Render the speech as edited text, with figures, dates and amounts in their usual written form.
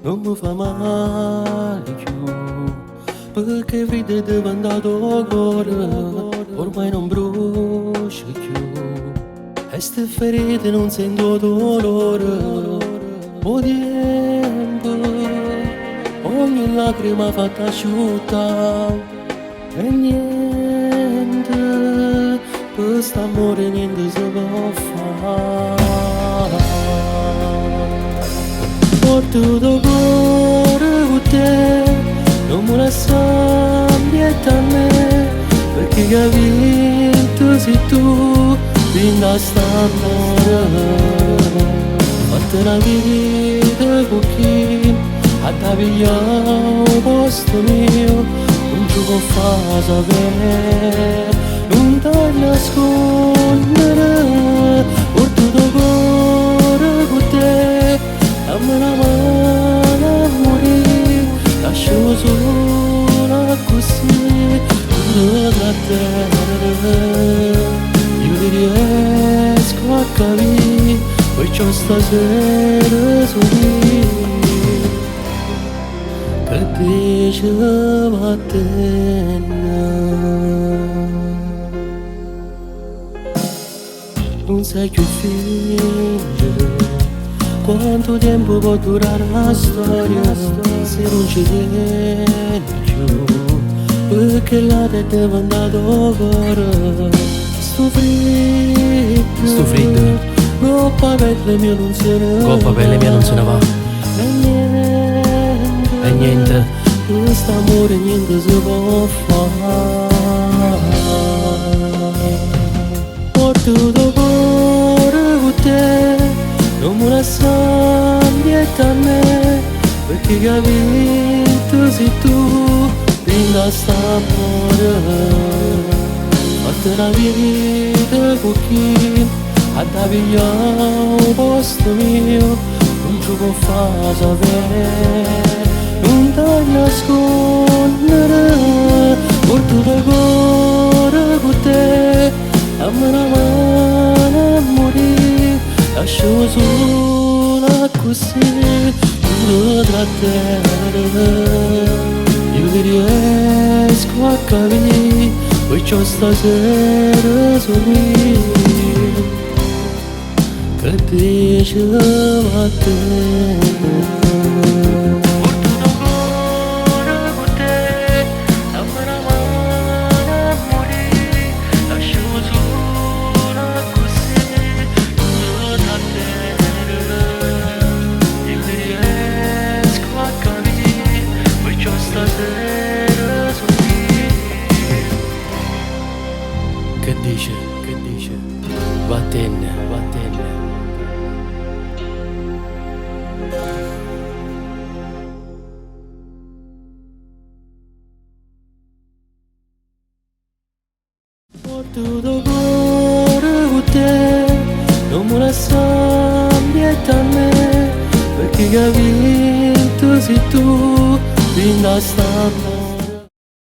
Nun me fa male cchiù. Perché friddo è diventato 'o core, ormai non brucia cchiù. E ste ferite nun sento dolore. 'O tiempo, ogni lacrima fatta asciutta. E niente, pe st'ammore niente si può fa. Porto 'o core cu te, nun me lassà 'mpietto a me, perché chi ha vinto sei tu, dint' 'a st'ammore. Fatte na vita cu chi adda piglià 'o posto mio, nun ce può fa sapè, nun t'annasconnere, porto 'o core cu te, damme na mano a murì, lasciami solo accussì, tu trattenere, io ti riesco a capì, perciò stasera solo io, che dice vattene. Nun sai cchiù fingere quanto tempo può durare la storia se non ci tieni cchiù, perché l'ate è diventato cuore. Sto freddo, Sto freddo. 'Ngoppa 'a pelle mia nun se ne 'Ngoppa 'a pelle mia nun se ne va. E niente, E niente. Quest'amore niente si può fare. Porto 'o core cu te, nun me lassà 'mpietto a me, perché chi ha vinto sei tu, dint' 'a st'ammore. Fatte na vita cu chi adda piglià 'o posto mio, nun ce può fa sapè, nun t'annasconnere, porto 'o core cu te, damme na mano a murì, lasciami solo accussì, tu trattenere, io ti riesco a capì, perciò stasera solo io, che dice vattene. Porto 'o core cu te, damme na mano a murì, lasciami solo accussì, tu trattenere, io ti riesco a capì, perciò stasera solo io. Che dice, che dice? Vattene, vattene. Porto 'o core cu te, nun me lassà 'mpietto a me, perché chi ha vinto sei tu, dint' 'a st'ammore.